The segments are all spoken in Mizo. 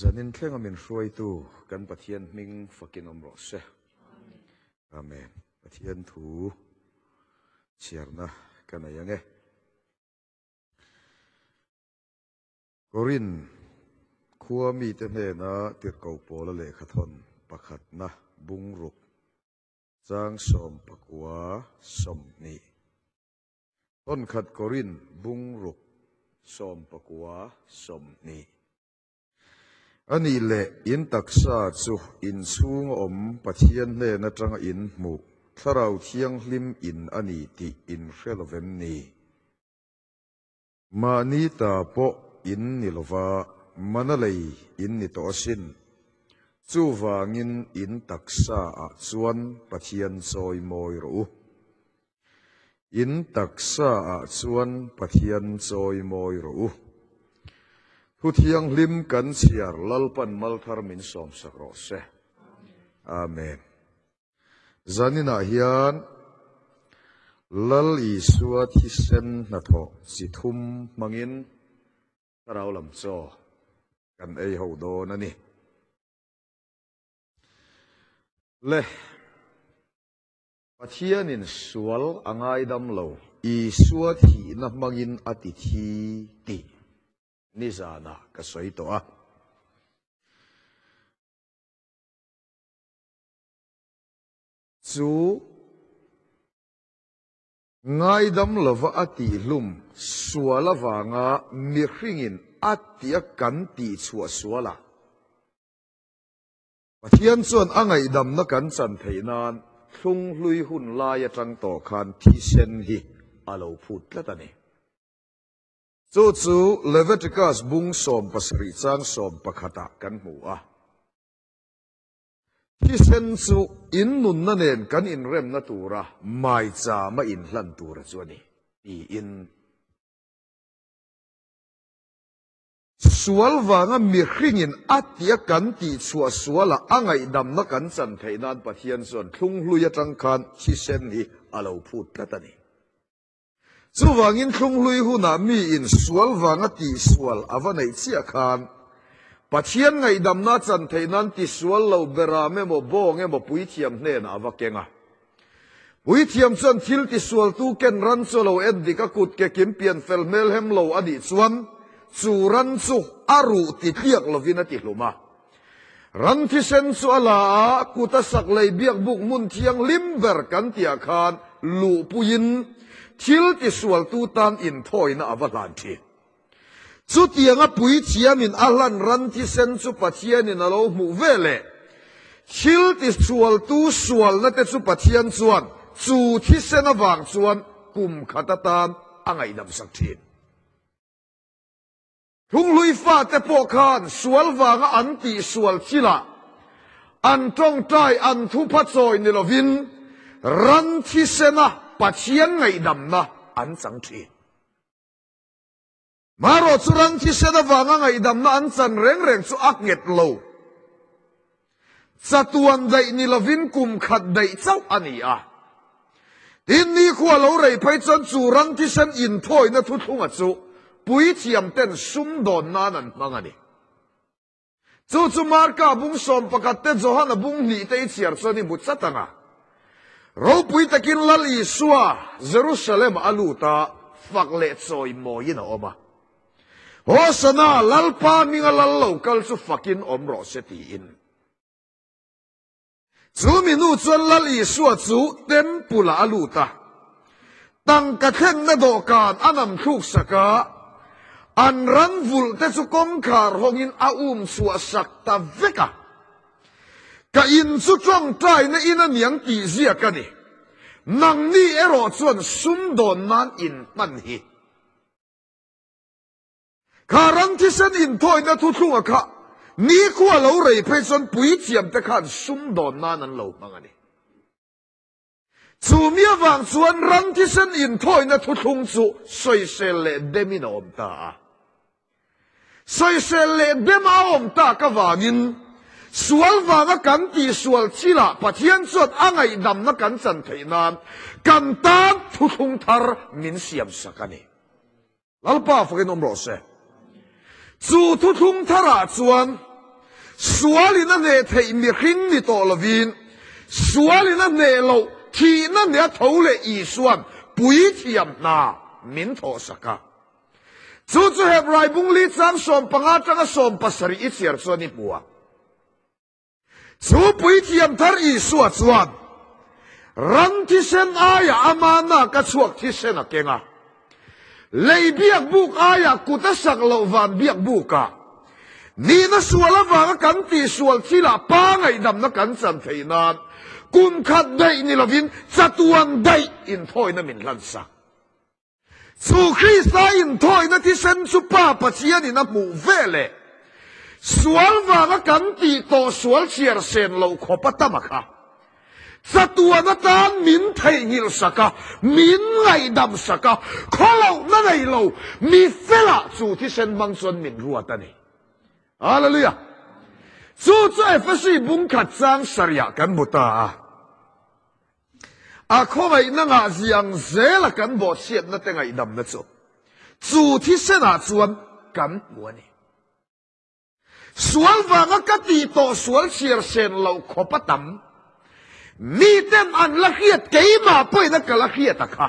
Zanin thlenga min hruaitu kan Pathian hming fakin awm rawh se. Amen. Pathian thu chhiarna ka nei ang e. Korin khua mite hnena tirhkoh pawla lehkhathawn pakhatna bungruk chang 19 20. Tawnkhat Korin bungruk 19 20. A nih leh in taksa chu inchhung a awm Pathian hnen atanga in hmuh Thlarau Thianghlim in a ni tih in hre lo vem ni? Mahni ta pawh in ni lova, mana lei in ni tawh asin. Chuvangin in taksa ah chuan Pathian chawi mawi rawh u. In taksa ah chuan Pathian chawi mawi rawh u. Thu thianghlim kan chhiar Lalpan malthar min sawmsak rawh se. Amen. Zaninah hian Lal Isua thisen hnathawh chi thum hmangin thlarau lam chaw kan ei ho dawn a ni. Le. Pathianin sual a ngaidam lo, Isua thihna hmangin a ti thi tih nizanah ka sawi tawh a. Chu ngaidam lova a tihhlum sual avanga mihringin a tia kan tihchhuah sualah, Pathian chuan a ngaihdamna kan chan theih nan thlunghlui hun lai atang tawh khan thisen hi a lo phut tlat a ni. Chu chu Leviticus bung 17 chang 11 ah kan hmu a. Thisen chu in nunna nen kan inremna tura maichama inhlan tura chu a ni, tiin. Sual vanga mihringin a tia kan tihchhuah sualah a ngaihdamna kan chan theih nan Pathian chuan thlunghlui atang khan thisen hi a lo phut tlat a ni. Chuvangin thlunghlui hunah miin sual vanga tihsual a va neih chiah khan Pathian ngaihdamna chan theih nan tisual lo beram emaw bawng emaw puithiam hnenah a va keng a. Puithiam chuan thil tisualtu ken ran chu a lo en dik a, kut ke kim pian fel hmel hem lo a nih chuan chu ran chu a ruh ti tliak lovin a ti hlum a. Ran thisen chu a la a, kut a sak lei biakbuk hmun thianghlim ber kan tihah khan luhpuiin thil tisualtu tan inthawina a va hlan thin. Chutianga puithiamin a hlan ran thisen chu Pathianin a lo hmuh ve leh thil tisualtu sualna te chu Pathian chuan chu thisen avang chuan kum khat atan a ngaihdamsak thin. Thunghlui fate pawh khan sual vanga an tihsual thilah an tawngtai an thupha chawi ni lovin ran thisena Pathian ngaihdamna an chang thin. Marawh chu ran thisen avanga ngaihdamna an chan reng reng chu a nghet lo. Chatuan daih ni lovin kum khat daih chauh a ni a. Tin, nikhua lo rei phei chuan chu ran thisen inthawina thuthlunga chu puithiam ten sumdawn nan an hmang a ni. Chu chu Marka bung 11 te Johana bung 2 te i chhiar chuan i hmu chat ang a. Ropui takin Lal Isua Jerusalem a lut a, fak leh chawi mawiin a awm a. Hosana, Lalpa hminga lal lo kal chu fakin awm rawh se tiin. Chu mi nu chuan Lal Isua chu temple ah a lut a, tangka thlenna dawhkan a nam thluk sak a, an ran vulh te chu kawngkhar hawngin a um chhuah sak ta vek a. Ka in chu tawngtaina in a niang tih ziak a ni. Nangni erawh chuan sumdawn nan in hman hi. Kha ran thisen inthawina thuthlunga kha nikhua lo rei phei chuan puithiam te khan sumdawn nan an lo hmang a ni. Chu mi avang chuan ran thisen inthawina thuthlung chu sawisel leh demin a awm ta a. Sawisel leh dem a awm tak avangin sual vanga kan tihsual thilah Pathian chuan a ngaihdamna kan chan theih nan kan tan thuthlung thar min siamsak a ni. Lalpa fakin awm rawh se. Chu thuthlung tharah chuan. Sualin a hneh theih mihring ni tawh lovin, sualin a hneh loh thihna hneh a tho leh Isua'n puithiam hna min thawhsak a. Chu chu Hebrai bungli chang 15 atanga 70 i chhiar chuan i hmu a. Chu puithiam thar Isua chuan ran thisen aiah ama naka chhuak thisen a keng a. Lei biak buk aiah kut a sak loh van biak bukah nihna sual avanga kan tihsual thilah pa ngaihdamna kan chan theih nan kum khat daih ni lovin chatuan daih inthawina min hlansak. Chu Krista inthawina thisen chu Pa Pathianin a hmuh veleh sual vanga kan tih tawh sual chhiar sen loh khawp a tam a kha. Chatuan atan min theihnghilh sak a, min ngaihdam sak a, khawlohna nei lo mi felah chu thisen hmang chuan min ruat a ni. Hallelujah! Chu chu Efesi bungkhat chang sarihah kan hmu ta a. A khawngaihna ngah ziang zela kan bawhchhiatna te ngaihdamna chu chu thisenah chuan kan hmu a ni. Sual vanga ka tih tawh sual chhiar sen loh khawp a tam. Miten an la hriat keimah pawhin a ka la hriat a kha.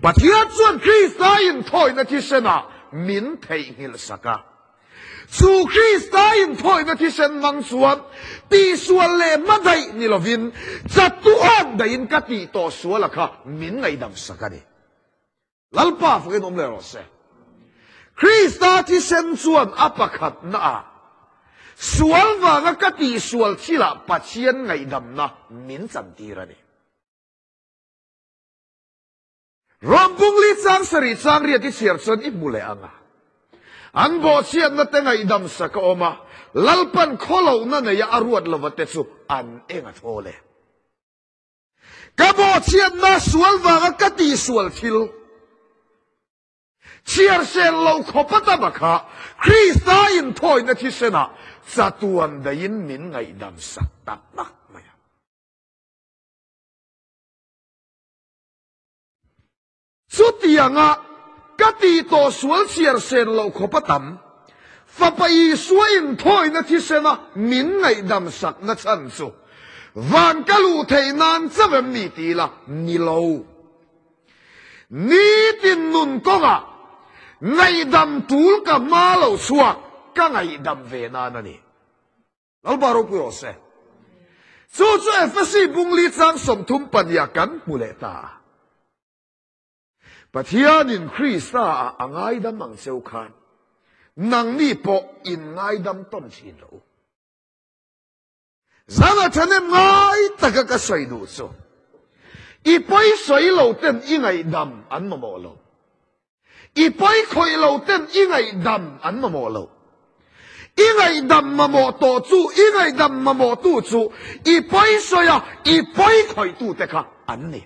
Pathian chuan Krista inthawina thisenah min theihnghilh sak a. Chu Krista inthawina thisen hmang chuan tihsual leh hma daih ni lovin chatuan daihin ka tih tawh sual a kha min ngaihdam sak a ni. Lalpa fakin awm leh rawh se. Krista thisen chuan a pakhatna ah sual vanga ka tihsual thilah Pathian ngaihdamna min chantir a ni. Rom bungli chang sarih chang riat i chhiar chuan i hmu leh ang a. An bawhchhiatna te ngaihdam sak a awm a, Lalpan khawlohna neia a ruat lova te chu an eng a thawl e. Ka bawhchhiatna sual vanga ka tihsual thil chhiar sel lo khawp a tam a kha Krista inthawina thisenah chatuan daihin min ngaihdam sak tak tak mai a. Chutianga ka tih tawh sual chhiar sen loh khawp a tam, Fapa Isua inthawina thisena min ngaihdam sakna chhan chu van ka luh theih nan chauh em ni ti ila ni lo. Nitin nun kawngah ngaihdam tul ka hma lo chhuak ka ngaihdam ve nan a ni. Lalpa ropui rawh se. Chu chu Efesi bungli chang 34 ah kan hmu leh ta a. Pathianin Krista ah a ngaidam ang cheu khan nangni pawh in ngaidam tawn thin rawh u. Zana thahnem ngai taka ka sawi duh chu i pawi sawi lo ten i ngaihdam an mamawh lo. I pawi khawih lo ten i ngaihdam an mamawh lo. I ngaihdam mamawh tawh chu, i ngaihdam mamawh tu chu i pawi sawi a, i pawi khawih tu te kha an ni.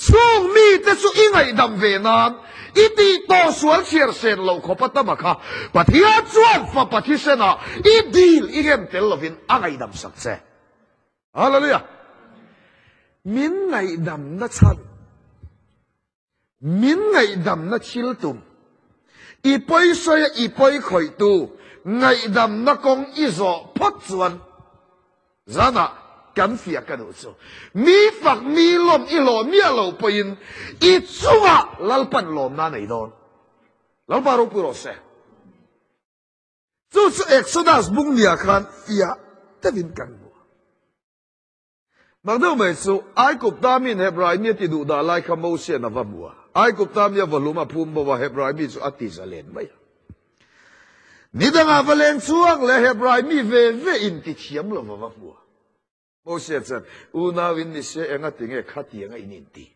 Chung mi te chu i ngaihdam ve nan i tih tawh sual chhiar sen lo khawp a tama kha Pathian chuan fapa thisenah i dil i ngem tel lovin a ngaihdam sak che. Hallelujah! Min ngaihdamna chhan. Min ngaihdamna thil tum. I pawi sawi a i pawi khawihtu ngaihdamna kawng i zawh phawt chuan zanah kan fiah ka duh chu. Mi fak mi lawm i hlawh miah lo pawhin i chungah Lalpan lawmna a nei dawn. Lalpa ropui rawh se. Chu chu Exodus bungnia khan fiah deuhin kan hmu a. Mak deuh mai chu, Aigupta miin Hebrai mi a ti duh dah lai kha Mosia'n a va hmu a. Aigupta mi a va hlum a phum bo a, Hebrai mi chu a ti zalen mai a. Ni dangah va leng chuang leh Hebrai mi ve ve in ti thiam lo va va hmu a. Mosia chuan, Unau in ni se enga tinge khatianga in inti?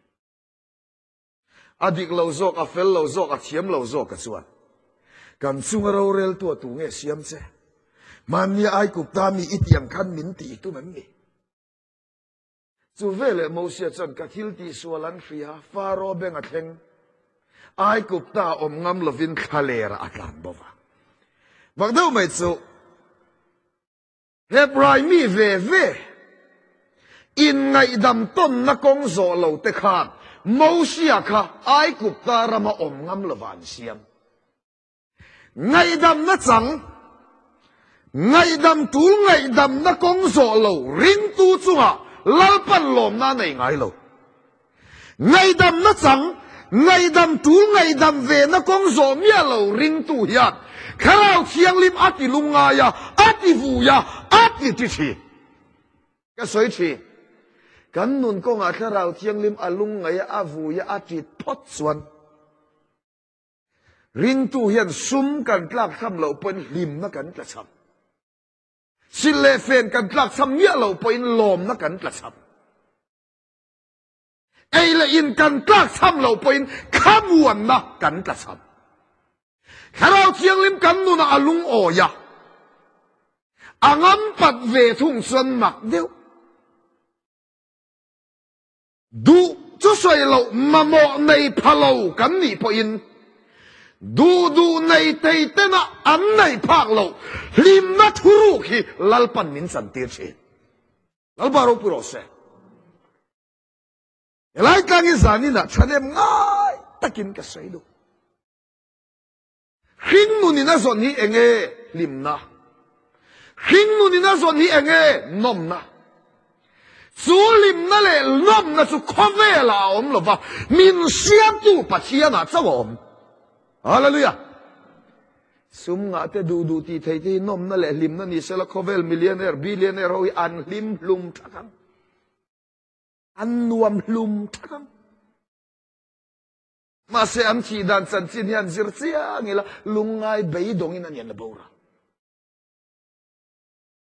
A dik lo zawk, a fel lo zawk, a thiam lo zawk a chuan kan chunga roreltu a tu nge siam che? Hmannia Aigupta mi i tih ang khan min tih i tum em ni? Chu veleh Mosia chuan ka thil tihsual an hria, Faro beng a thleng. Aigupta awm ngam lovin thlalerah a tlan bo va. Mak deuh mai chu Hebrai mi ve ve inngaihdam tawnna kawng zawh lo te khan Mosia kha Aigupta rama awm ngam lova an siam. Ngaihdamna chang. Ngaihdam tul ngaihdamna kawng zawh lo ringtu chungah Lalpan lawmna a nei ngai lo. Ngaihdamna chang, ngaihdam tul ngaihdam vena kawng zawh miah lo ringtu hian Thlarau Thianghlim a ti lungngai a, a ti vui a, a ti ti thin. Ka sawi thin. Kan nun kawngah Thlarau Thianghlim a lungngai a, a vui a, a tit phawt chuan Ringtu hian sum kan tlakchham loh pawhin hlimna kan tlachham. Silh leh fen kan tlakchham miah loh pawhin lawmna kan tlachham. Ei leh in kan tlakchham loh pawhin thlamuanna kan tlachham. Thlarau Thianghlim kan nunah a lungawi a, a ngampat ve thung chuan mak deuh. Duh chu sawi loh mamawh nei pha lo kan nih pawhin duh duh nei thei tena an neih phak loh hlimna thuruk hi Lalpan min chantir thin. Lalpa ropui rawh se. Helai tlang hi zaninah thahnem ngai takin ka sawi duh. Hringnunin a zawn hi enge hlimna? Hringnunin a zawn hi enge nawmna? Chu hlimna leh nawmna chu khawvelah a awm lova, min siamtu Pathianah chauh a awm. Hallelujah! Sum ngah te duh duh tih theih te hi nawmna leh hlimna ni sela khawvel millionaire, billionaire ho hi an hlim hlum thak ang. An nuam hlum thak ang. Mahse an thih dan chanchin hian zir chiang ila lungngai beidawngin a nian la boral.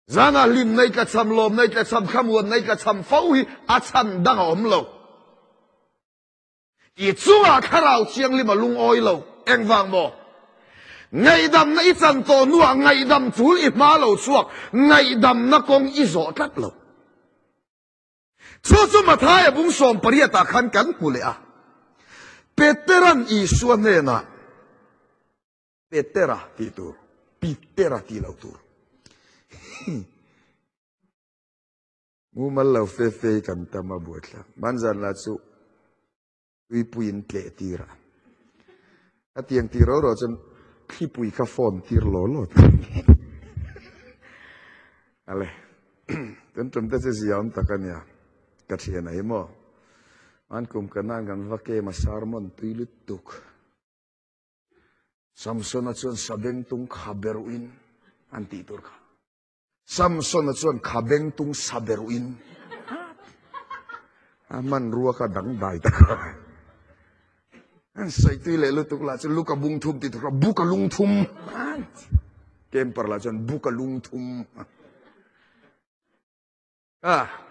Zanah hlim nei tlachham, lawm nei tlachham, thlamuan nei tlachham fo hi a chhan dang a awm lo. I chungah thlarau thianghlim a lungawi lo. Engvang maw? Ngaihdamna i chan tawh hnuah ngaihdam tul i hma lo chhuak, ngaihdamna kawng i zawh tlat lo. Chu chu Mathaia bung 18 ah khan kan hmu leh a. Peteran Isua hnenah, Petera tih tur, Pitera tih loh tur. Mumal lo fe fe hi kan tam a buaithlak. Hmanzan lah chu tuipuiin tleh tir a. A tiang tih ro ro chuan thlipui kha phone tir law law ta. Ale, tun tum te chu zia awm tak a nia. Ka thian a hi maw. An kum ka nan kan va kem a sermon tui lutuk. Samsona chuan sabengtung kha beruin an tih tur kha. Samsona chuan khabengtung saberuin a hmanrua kha dangdai ta kha. An sawi tui leh lutuk lah chu luka bung thum ti tur kha buka lung thum. Kemper lah chuan buka lung thum. Ah.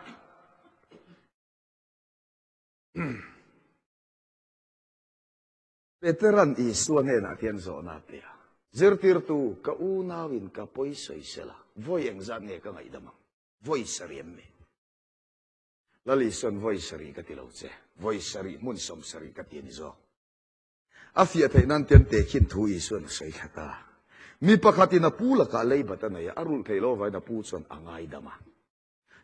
Peteran Isua hnenah hian zawhna a pe a, Zirtirtu, ka unauin ka pawi sawi sela, vawi engzat nge ka ngaihdam ang? Vawi sarih em ni? Lal Isuan vawi sarih ka ti lo che, vawi sarih hmun 70 ka ti a ni zawk. A fiah theih nan tian tehkhin thu Isuan a sawi thla ta. Mi pakhatin a pu lakah leibat a nei a, a rulh theih lo avangin a pu chuan a ngaidam a.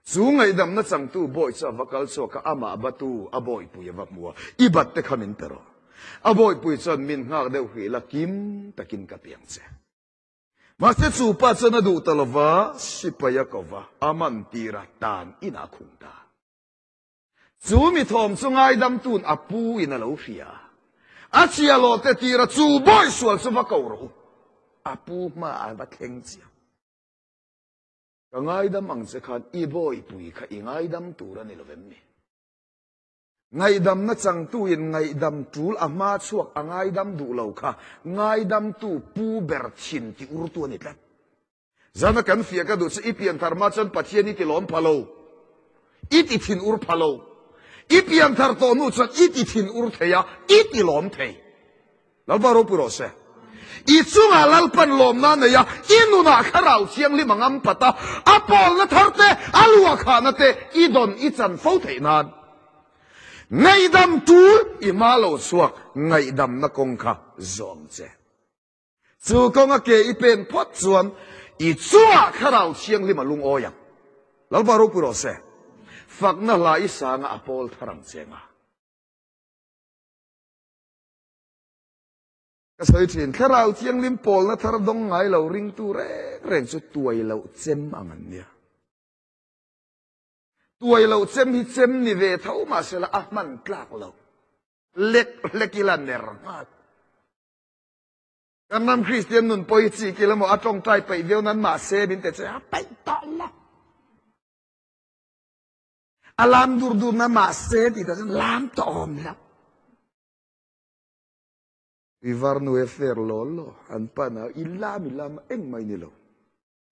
Chu ngaihdamna changtu bawi chu a va kal chhuak a, amah batu a bawihpui a va hmu a, I bat te kha min pe rawh. A bawihpui chuan min nghak deuh hrih la, kim takin ka piang che. Mahse chu pa chuan a duh ta lo va, sipai a ko va, a man tir a, tan inah a khung ta. Chu mi thawm chu ngaidamtu'n a pu in a lo hria a, a chhia lawh te tir a, chu bawi sual chu va ko rawh u. A pu hmaah a va thleng chiang. Ka ngaidam ang che khan i bawihpui kha i ngaidam tur a ni lo vem ni? Ngaihdamna changtuin ngaihdam tul a hma chhuak a ngaidam duh lo kha ngaidamtu pu ber thin ti urtu a ni tlat. Zana kan fiah ka duh chu i pianthar hma chuan Pathian i ti lawm pha lo, i ti thin ur pha lo. I pianthar tawh hnu chuan i ti thin ur thei a, i ti lawm thei. Lalpa ropui rawh se. I chungah Lalpan lawmna a nei a, i nunah Thlarau Thianghlim a ngam pat a, a pawlna thar te, a luahkhahna te i dawn i chan fo theih nan. Ngaihdam tul i hma lo chhuak ngaihdamna kawng kha zawm che. Chu kawnga ke i pen phawt chuan i chungah Thlarau Thianghlim a lungawi ang. Lalpa ropui rawh se. Fakna hla i sanga a pawl thar ang che nga. Ka sawi thin, Thlarau Thianghlim pawlna thar dawng ngai lo ringtu reng reng chu tuai loh chem ang an nia. Tuai loh chem hi chem ni ve tho mahsela a hman tlak lo. Lek hlek ila ner nghal. Kan ram Kristian nun pawh hi chi kil emaw a tawngtai peih viau nan mahse min ti che a peih tawh lo. A lam dur dur na mahse tih ta chuan lam tawh awm lo. I var nu e fair law law an pan a, i lam i lam a eng mai ni lo.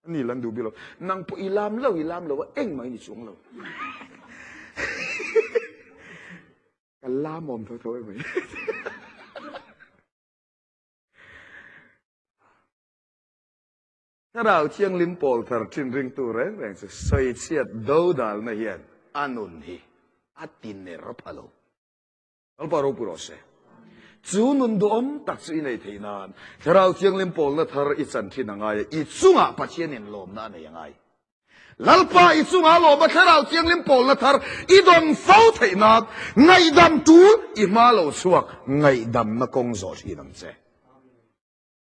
Ani lan duh bik lo. Nang pawh i lam lo i lam lo a eng mai ni chuang lo. Ka lam awm tho tho e mai. Thlarau Thianghlim pawl thar thin ringtu reng reng chu sawichhiat dodalna hian a nun hi a ti ner pha lo. Lalpa ropui rawh se. Chu nun duhawm tak chu i nei thei nan Thlarau Thianghlim pawlna thar i chan thin a ngai a, i chungah Pathianin lawmna a nei a ngai. Lalpa i chungah lawma Thlarau Thianghlim pawlna thar i dawn fo theih nan ngaihdam tul i hma lo chhuak ngaihdamna kawng zawh thin ang che.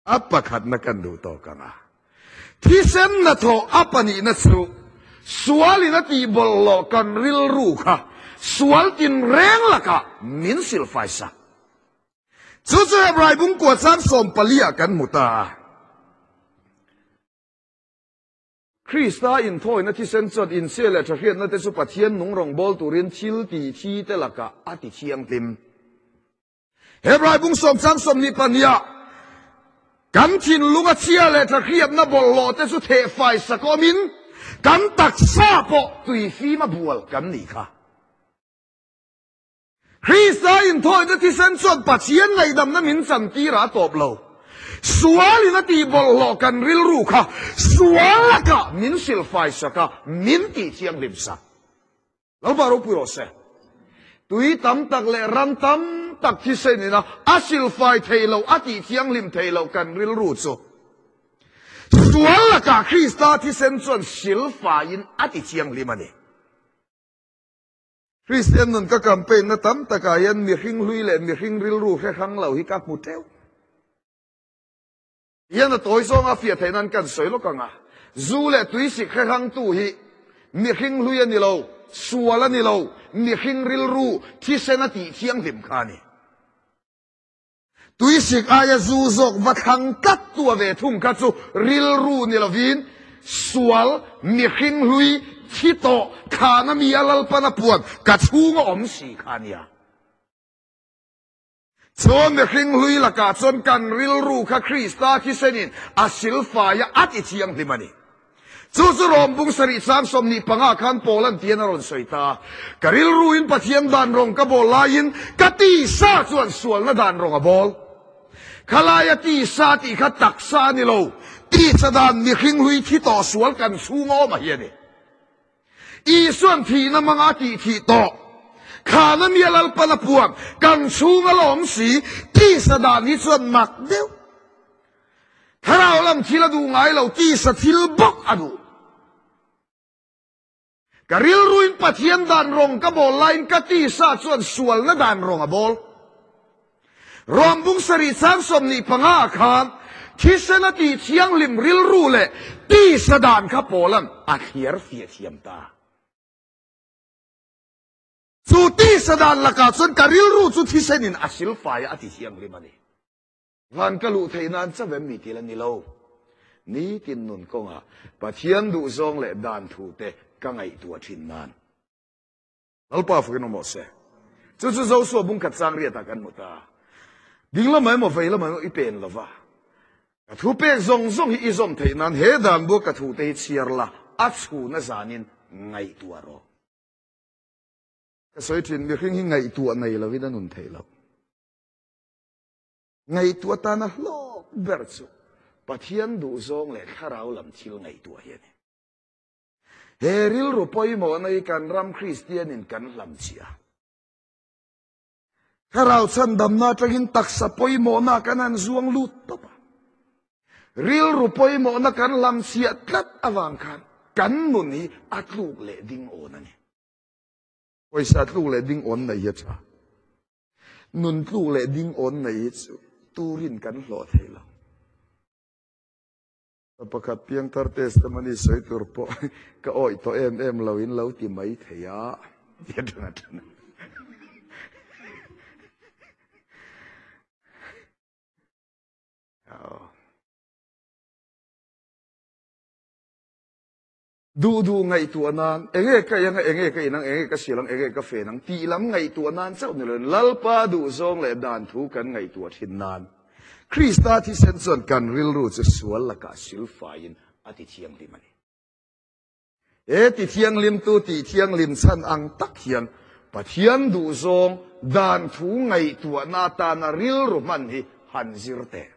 A pakhatna kan duh tawk ang a. Thisen hnathawh a pahnihna chu sualin a tih bawlhhlawh kan rilru kha sual tinreng lakah min silfai sak. Chu chu Hebrai bungkua chang 14 ah kan hmu ta a. Krista inthawina thisen chuan inchhia leh thahriatna te chu Pathian nung rawngbâwl turin thil ti thi te lakah a ti thianghlim. Hebrai bung sawm chang 22 ah kan thinlung a chhia leh thahriatna bawlhhlawh te chu thehfai sak awmin kan taksa pawh tui fim a bual kan nih kha. Krista inthawina thisen chuan Pathian ngaihdamna min chantir a tawp lo. Sualin a tih bawlhhlawh kan rilru kha sual lakah min hrilhfai sak a, min tih thianghlim sak. Lalpa ropui rawh se. Tui tam tak leh ram tam tak thisen ina a hrilhfai theih loh, a tih thianghlim theih loh kan rilru chu sual lakah Krista thisen chuan hrilhfaiin a ti thianghlim a ni. Kristian nun ka campaign na tam takah hian mihring hlui leh mihring rilru hre hrang lo hi ka hmu teuh. Hian a tawi zawnga fiah theih nan kan sawi lawk ang a, zu leh tuisik hre hrangtu hi mihring hlui a ni lo, sual a ni lo, mihring rilru thisen a tih thianghlim kha a ni. Tuisik aia zu zawk va thlang tlat tu a ve thung kha chu rilru ni lovin sual mihring hlui thi tawh thlana mi a Lalpan a puan ka chhung a awm si kha a nia. Chuan mihring hlui lakah chuan kan rilru kha Krista thisenin a silfai a, a ti thianghlim a ni. Chu chu Rom bung sarih chang 25 khan Paul an tian a rawn sawi ta. Ka rilruin Pathian dan rawng ka bawl laiin ka tisa chuan sualna dan rawng a bawl. Khalaia tisa tih kha taksa a ni lo, tisa dan mihring hlui thi tawh sual kan chhung a awm a hi a ni. Isuan thihna hmanga a tih thih tawh. Khana mi a Lalpan a puan kan chhung a la awm si, tisa dan hi chuan mak deuh. Thlarau lam thil a duh ngai lo, tisa thil bawk a duh. Ka rilruin Pathian dan rawng ka bawl laiin ka tisa chuan sualna dan rawng a bawl. Rom bung sarih chang 25 ah khan thisen a tih thianghlim rilru leh tisa dan kha Paula'n a thliar fiah thiam ta. Chu tisa dan lakah chuan ka rilru chu thisenin a silfai a, a ti thianghlim a ni. Van ka luh theih nan chauh em mi til a ni lo. Nitin nun kawngah Pathian duhzawng leh dan thute ka ngaihtuah thin nan. Lalpa fakin awm rawh se. Chu chu Joshua bung khat chang riatah kan hmu ta. Ding lamah emaw vei lamah emaw i pen lo va. Ka thu pek zawng zawng hi i zawm theih nan he dan bua ka thute hi chhiar la, a chhuna zanin ngaihtuah rawh. Ka sawi thin, mihring hi ngaihtuah nei lovin a nun theih loh. Ngaihtuah tana hlawk ber chu Pathian duhzawng leh thlarau lam thil ngaihtuah hi a ni. He rilru pawimawhna hi kan ram Kristianin kan hlam chiah a. Thlarau chhandamna atangin taksa pawimawhna kan han zuang lut tawp a. Rilru pawimawhna kan hlam chiah tlat avang khan kan nun hi a tluk leh ding awn a ni. Pawisa tluk leh ding awn nei hi a tha. Nun tluk leh ding awn nei hi chu. Turin kan hlawh thei lo. Pa pakhat piangthar testimony sawi tur pawh ka awih tawh em em lo in lo ti mai thei a ti a ṭan a ṭan a. Duh duh ngaihtuah nan enge ka iang a enge ka inang enge ka sial ang enge ka fen ang tih lam ngaihtuah nan chauh ni loin Lalpa duhzawng leh dan thu kan ngaihtuah thin nan Krista thisen chuan kan rilru chu sual lakah silfaiin a ti thianghlim a ni. He ti thianghlimtu tih thianghlim chhan ang tak hian Pathian duhzawng dan thu ngaihtuahna atana rilru hman hi han zir teh.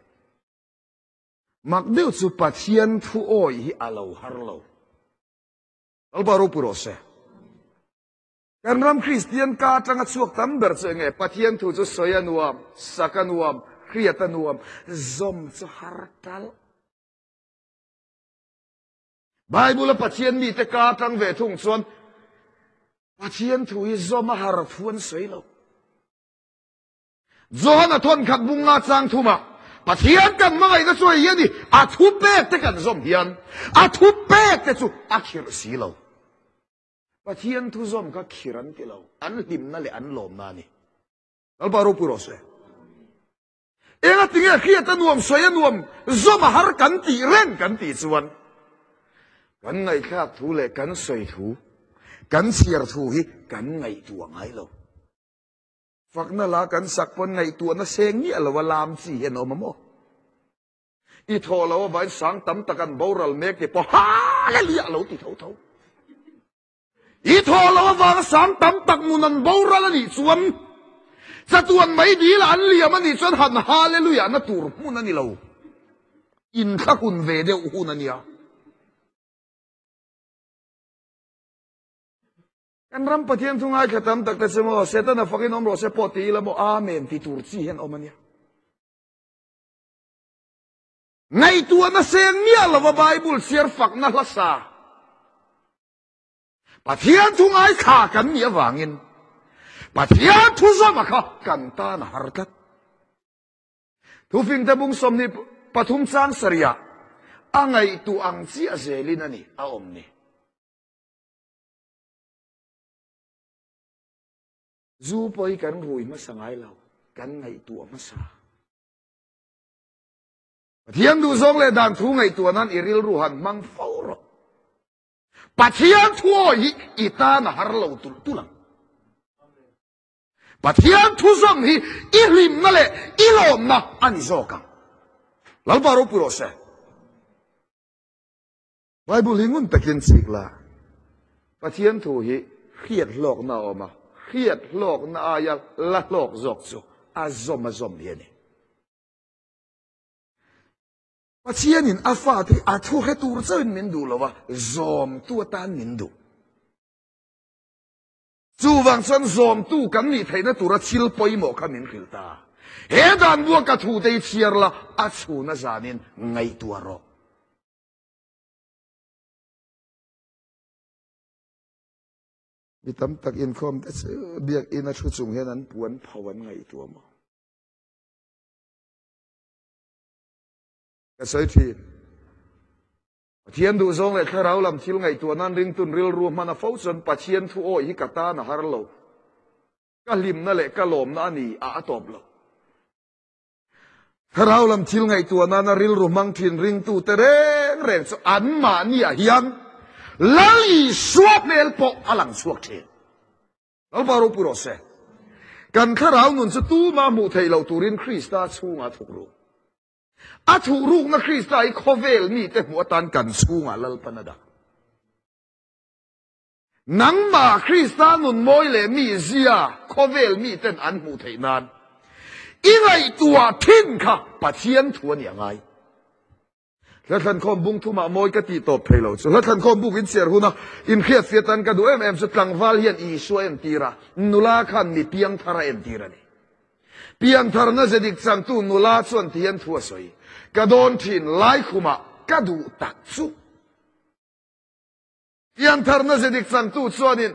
Mak deuh chu Pathian thu awih hi a lo har lo. Lalpa ropui rawh se. Kan ram Kristian ka atanga chhuak tam ber chu enge? Pathian thu chu sawi a nuam, sak a nuam, hriat a nuam, zawm chu har tal. Bible a Pathian mite ka atang ve thung chuan Pathian thu hi zawm a har thu an sawi lo. Johana thawnkhat bunga chang thumah, Pathian kan hmangaihna chu hei hi a ni, a thupek te kan zawm hian a thupek te chu a khirh si lo. Pathian thu zawm kha khirh an ti lo, an hlimna leh an lawmna a ni. Lalpa ropui rawh se. Enga tinge hriat a nuam, sawi a nuam, zawm a har kan tih reng kan tih chuan kan ngaihthlak thu leh kan sawi thu, kan chhiar thu hi kan ngaihtuah ngai lo. Fakna la kan sak pawn ngaihtuahna seng miah lo a lam chi hian a awm a maw? I thaw lo avangin sang tam tak an boral mek ti pawh Hallelujah a lo ti tho tho. I thaw lo avanga sang tam tak nun an boral a nih chuan chatuan mai dil ah an liam a nih chuan han Hallelujah na tur hmun a ni lo. Inthlahun ve deuh hun a nia. Kan ram Pathian thu ngaithla tam tak te chu maw Setana fakin awm rawh se pawh ti ila maw Amen ti tur chi hian awm a nia. Ngaihtuahna seng miah lova Bible chhiar fakna hla sa Pathian thu ngaithla kan nih avangin Pathian thu zawma kha kan tan a har tlat. Thufingte bung 23 chang sarihah a ngaihtuah ang chiah zelin a ni a awm ni. Zu pawh hi kan rui hmasa ngai lo, kan ngaihtuah hmasa. Pathian duhzawng leh dan thu ngaihtuah nan i rilru han hmang fo rawh. Pathian thu awi hi i tan a har lo tulh tulh ang. Pathian thu zawm hi i hlimna leh i lawmna a ni zawk ang. Lalpa ropui rawh se. Bible hi ngun takin chik la, Pathian thu hi hriat hlawkna a awm a, hriat hlawkna aia la hlawk zawk chu a zawm a zawm hi a ni. Pathianin a fate hi a thu hre tur chauhin min duh lo va, zawmtu atan min duh. Chuvang chuan zawmtu kan nih theihna tura thil pawimawh kha min hrilh ta. He dan bua ka thute hi chhiar la, a chhuna zanin ngaihtuah rawh. Mi tam tak inkhawm te chu biakinn a thu chung hian an puan pho an ngaihtuah maw? Ka sawi thin. Pathian duhzawng leh thlarau lam thil ngaihtuah nan ringtun rilru hman a fo chuan Pathian thu awih hi ka tan a har lo. Ka hlimna leh ka lawmna a ni a a tawp lo. Thlarau lam thil ngaihtuah nana rilru hmang thin ringtute reng reng chu anmahniah hian Lal Isua hmel pawh a lang chhuak thin. Lalpa ropui rawh se. Kan thlarau nun chu tuma hmuh theih loh turin Krista chhungah a thuk ruk. A thuh rukna Krista hi khawvel mite hmuh atan kan chhungah Lalpan a dah. Nangmah Krista nun mawi leh mi zia khawvel miten an hmuh theih nan i ngaihtuah thin kha Pathian thu a ni a ngai. Hlathlankhawm bung thumah mawi ka tih tawp thei lo chu. Hlathlankhawm buk in chhiar huna inhriatfiah tan ka duh em em chu tlangval hian Isua entir a, nula khan mi piangthar a entir a ni. Piangtharna ze dik changtu nula chuan ti hian thu a sawi, Ka dawn thin laikhumah ka duh tak chu. Piantharna ze dik changtu chuanin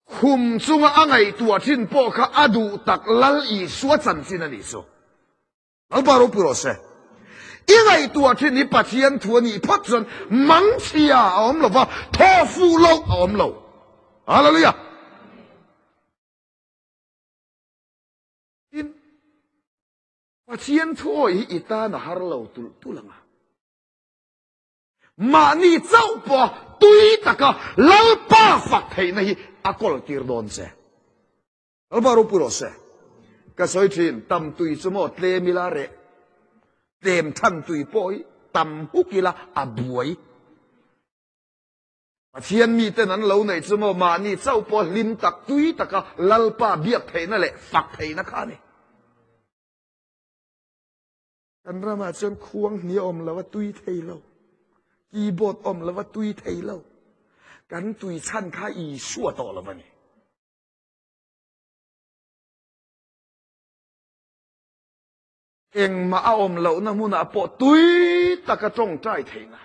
khum chunga a ngaihtuah thin pawh kha a duh tak Lal Isua chanchin a nih chu. Lalpa ropui rawh se. I ngaihtuah thin hi Pathian thu a nih phawt chuan mangchhia a awm lo va, thaw fuh loh a awm lo. Hallelujah! Tin, Pathian thu awi hi i tan a har lo tulh tulh ang a. Mahni chauh pawha tui taka Lalpa fak theihna hi a kawl tir dawn che. Lalpa ropui rawh se. Ka sawi thin, tam tui chu maw tlem ila reh. Tlem than tui pawh hi tam huk ila a buai. Pathian miten an lo neih chu maw mahni chauh pawh hlim tak tui taka Lalpa biak theihna leh fak theihna kha a ni. Kan ramah chuan khuang hni awm lo a tui thei lo. Keyboard awm lo a tui thei lo. Kan tui chhan kha Isua tawh lo a ni. Engmah a awm lohna hmunah pawh tui taka tawngtai theihna,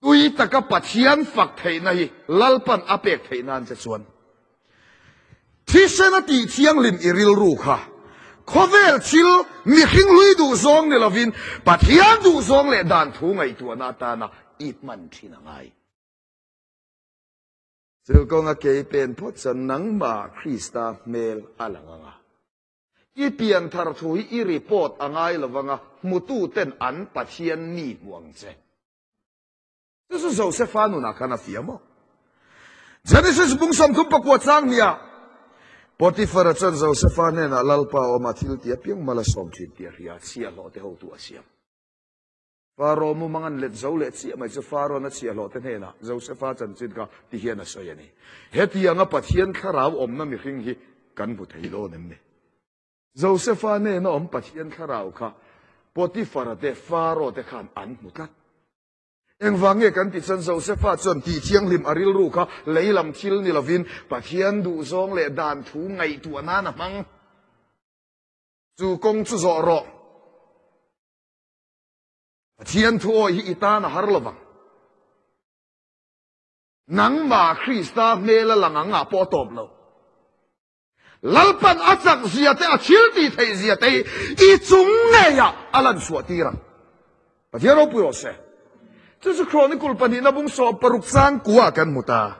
tui taka Pathian fak theihna hi Lalpan a pek theih nan che chuan thisen a tih thianghlim i rilru kha khawvel thil mihring hlui duh zawng ni lovin Pathian duh zawng leh dan thu ngaihtuahna atana i hman thin a ngai. Chu kawnga kei pen phawt chuan nangmah Krista hmel a lang ang a. I pian thar thu hi i report a ngai lo vang a, hmututen an Pathian mi hmu ang che. Chu chu Josefa nunah khan a fiah maw? Genesis bung 34 chang hniah Potifara chuan Josefa hnenah Lalpa awma thil ti apiang mal a sawm thin tih a hria a, chhiahhlawh te hotu a siam. Faro mumang an let zo leh chiah mai chu Farawn a chhiahhlawh te hnenah Josefa chanchin kha ti hian a sawi a ni. Hetianga Pathian thlarau awmna mihring hi kan hmu thei dawn em ni? Josefa hnena awm Pathian thlarau kha Potifara te, Faro te khan an hmu tlat. Engvang nge kan tih chuan Josefa chuan tih thianghlim a rilru kha lei lam thil ni lovin Pathian duhzawng leh dan thu ngaihtuah nan a hmang. Chu kawng chu zawh rawh. Pathian thu awi hi i tan a har lovang. Nangmah Krista hmel a lang ang ah pawh a tawp lo. Lalpan a chak zia te, a thil tih theih zia te hi i chung ngeiah a lan chhuah tir ang. Pathian ropui rawh se. Chu chu Chronicle pahnihna bung 16 chang kua kan hmu ta.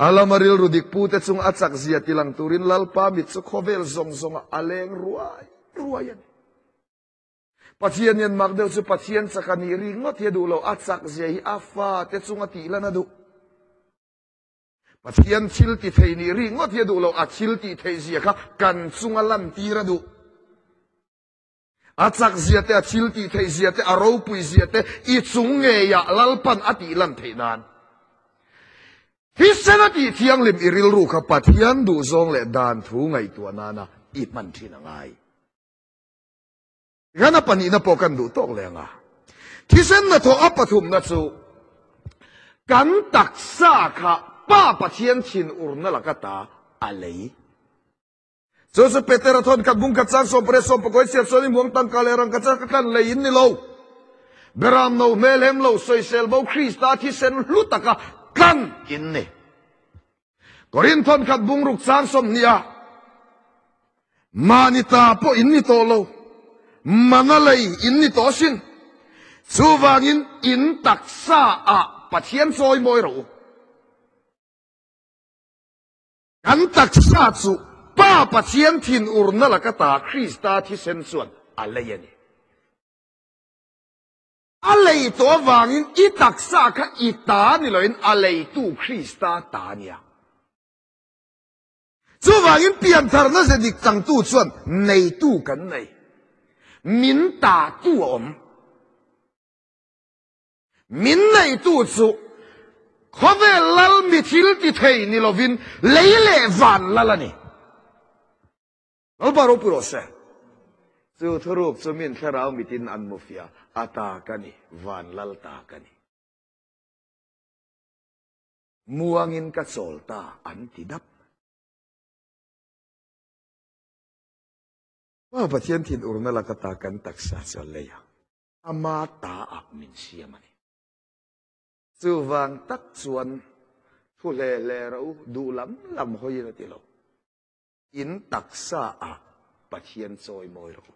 A lama rilru dik pu te chung a chak zia ti lang turin Lalpa mit chu khawvel zawng zawngah a leng ruai ruai a ni. Pathian hian mak deuh chu Pathian chak a nih rik ngawt hi a duh lo, a chak zia hi a fa te chunga tih lan a duh. Pathian thil ti thei nih rik ngawt hi a duh lo, a thil tih theih zia kha kan chunga lan tir a duh. A chak zia te, a thil tih theih zia te, a ropui zia te i chung ngeiah Lalpan a tih lan theih nan. Thisen a tih thianghlim i rilru kha Pathian duhzawng leh dan thu ngaihtuah nana i hman thin a ngai. Tikhan a pahnihna pawh kan duh tawk leh ang a. Thisen hnathawh a pathumna chu kan taksa kha Pa Pathian thin urna laka ta a lei. Chu chu Petera thawn khat bung khat chang 18 19 chhiat chuan i muang tangka leh rangka chang ka tlan lei in ni lo. Beram no hmel hem lo sawisel bo Krista thisen hlu taka tlan in ni. Korinth thawn khat bung ruk chang 20 ah Mahni ta pawh in ni tawh lo, mana lei in ni tawh asin. Chuvangin in taksa ah Pathian chawi mawi rawh u. Kan taksa chu Pa Pathian thinurna laka ta Krista thisen chuan a lei a ni. A lei tawh avangin i taksa kha i ta ni loin a leitu Krista ta a nia. Chuvangin piantharna ze dik changtu chuan neitu kan nei. Min tatu a awm. Min neitu chu khawvel lal mi thil ti thei ni lovin lei leh van lal a ni. Lalpa ropui rawh se. Chu thuruk chu min thlarau mitin an mu fia, a ta ka ni, van lal ta ka ni. Muangin ka chawl ta an ti dap. Pa Pathian thin urna laka ta kan taksa chu a lei a, ama ta ah min siam a ni. Chuvang tak chuan thu hle hle rawh u, duh lam lam hawiin a ti lo. In taksa ah Pathian chawi mawi rawh u.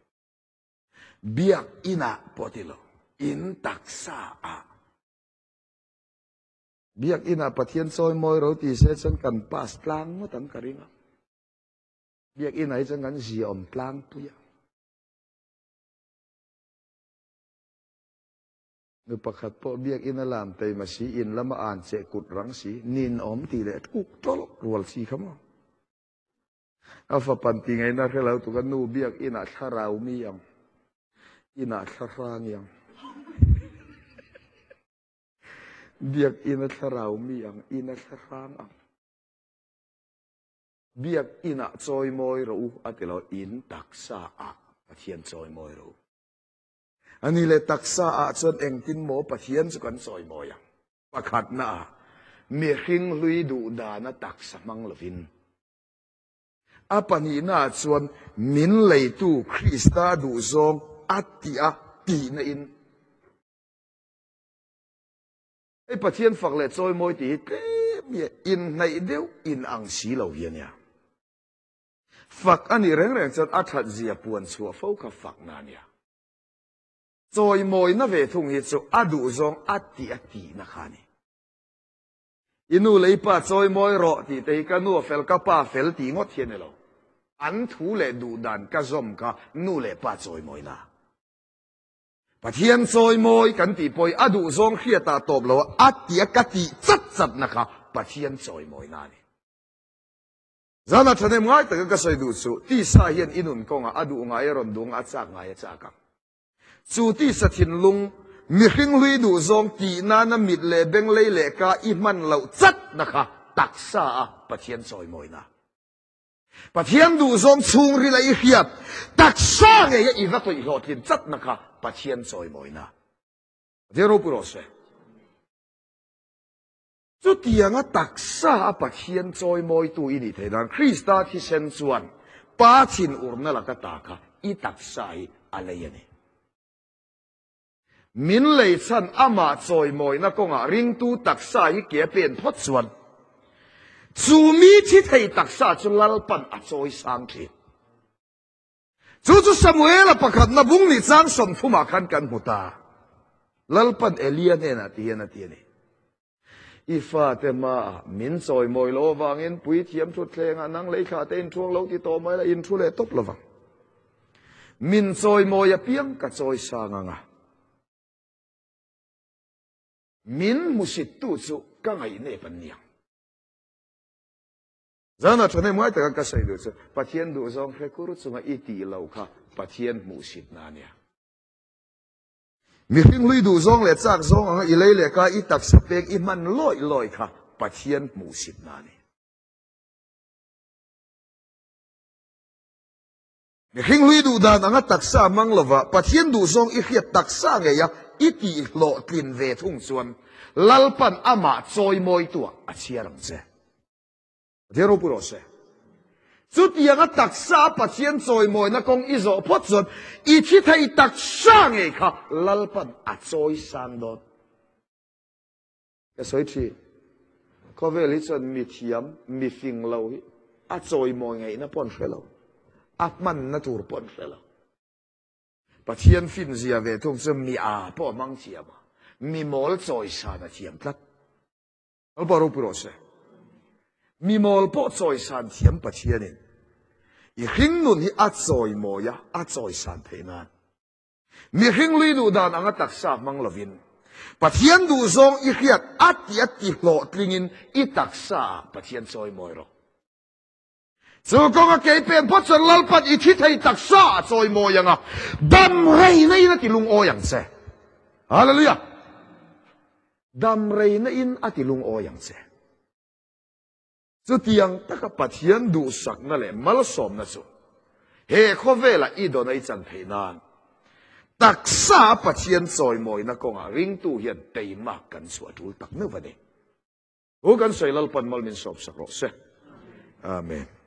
Biak inah pawh ti lo, in taksa ah. Biak inah Pathian chawi mawi ro ti se chuan kan pass tlang ngawt ang ka ring a. Biak inah hi chuan kan ziaawm tlangpui a. Nu pakhat pawh biak in a lam taima si, in lama an cheh kut rang si, nin awm ti leh tuk tawlh rual si kha maw. A fapan ti ngaihna hre lo tuk a nu biak inah thlarau mi ang, inah thlahrang ang. Biak ina thlarau mi ang, ina thlahrang ang. Biak inah chawimawi rawh u a ti lo, in taksa ah Pathian chawimawi rawh u. A ni le taksa ah chuan engtin maw Pathian chu kan chawimawi ang? Pakhatna ah, mihring hlui duh dana taksa hmang lovin. A pahnihna ah chuan min leitu Krista duhzawng a tih a tihna in. Hei Pathian fak leh chawimawi tih hi tlem hi inhnaih deuh in ang si lo hi a nia. Fak a nih reng reng chuan a that zia puan chhuah fo kha fakna a nia. Chawimawina ve thung hi chu a duhzawng a tih a tihna kha a ni. I nu leh i pa chawimawi rawh tih te hi ka nu a fel ka pa fel tih ngawt hi a ni lo. An thu leh duhdan ka zawm kha nu leh pa chawimawina. Pathian chawimawi kan tih pawh hi a duhzawng hriatah tawp lo a, a tih a ka tih chat chatna kha Pathian chawimawina a ni. Zana thahnem ngai taka ka sawi duh chu, tisa hian i nun kawngah a duh ngai a rawn duh ang a, a chak ngai a chak ang. Chu tisa thinlung, mihring hlui duh zawng tih nana mit leh beng lei leh ka i hman loh chatna kha taksa a Pathian chawimawina. Pathian duh zawng chhungril a i hriat taksa ngei a i va tawih hlawhtlin chatna kha Pathian chawimawina. Pathian ropui rawh se. Chutianga taksa a Pathian chawimawitu i nih theih nan Krista thisen chuan Pa thin urna laka ta kha i taksa hi a lei a ni. Min lei chhan amah chawimawina kawngah ringtu taksa hi ke a pen phawt chuan chu mi thi thei taksa chu Lalpan a chawi sang thin. Chu chu Samuela pakhatna bung nih chang 30 ah khan kan hmu ta. Lalpan Elia hnenah ti hian a ti a ni. I fate hmaah min chawimawi lo avangin puithiam thutthlengah nang lei thlah te inthuang lo ti tawh mai la, inthu leh tawp lovang. Min chawimawi apiang ka chawi sang ang a. Min hmusittu chu ka ngaihnep an ni ang. Zana thahnem ngai taka ka sawi duh chu Pathian duhzawng hre kur chunga i tih loh kha Pathian hmuhsitna a nia. Mihring hlui duhzawng leh chak zawng anga i lei leh ka i taksa pek i hman lawih lawih kha Pathian hmuhsitna a ni. Mihring hlui duh dan anga taksa hmang lova Pathian duhzawng i hriat taksa ngei a i tih hlawhtlin ve thung chuan Lalpan amah chawimawitu-ah a chhiar ang che. Pathian ropui rawh se. Chutianga taksa Pathian chawimawina kawng i zawh phawt chuan i thi thei taksa ngei kha Lalpan a chawi sang dawn. Ka sawi thin. Khawvel hi chuan mi thiam, mi fing lo hi a chawimawi ngaihna pawh an hre lo. A hmanna tur pawh an hre lo. Pathian fin zia ve thung chu mi a pawh a hmang thiam a, mi mawl chawisan a thiam tlat. Lalpa ropui rawh se. Mi mawl pawh chawisan thiam Pathianin i hringnun hi a chawimawi a, a chawisan theih nan. Mihring lui duh dan anga taksa hmang lovin Pathian duhzawng i hriat a ti a ti hlawhtlingin i taksa ah Pathian chawimawi rawh. Chu kawnga kei pen phawt chuan Lalpan i thi thei taksa a chawimawi ang a, dam reina in a ti lungawi ang che. Hallelujah! Dam reina in a ti lungawi ang che. Chutiang taka Pathian duhsakna leh malsawmna chu he khawvela i dawn a i chan theih nan taksa a Pathian chawimawina kawngah ringtu hian teimak kan chhuah tul tak meuh a ni. Hu kan sawi Lalpan mal min sawpsak rawh se. Amen.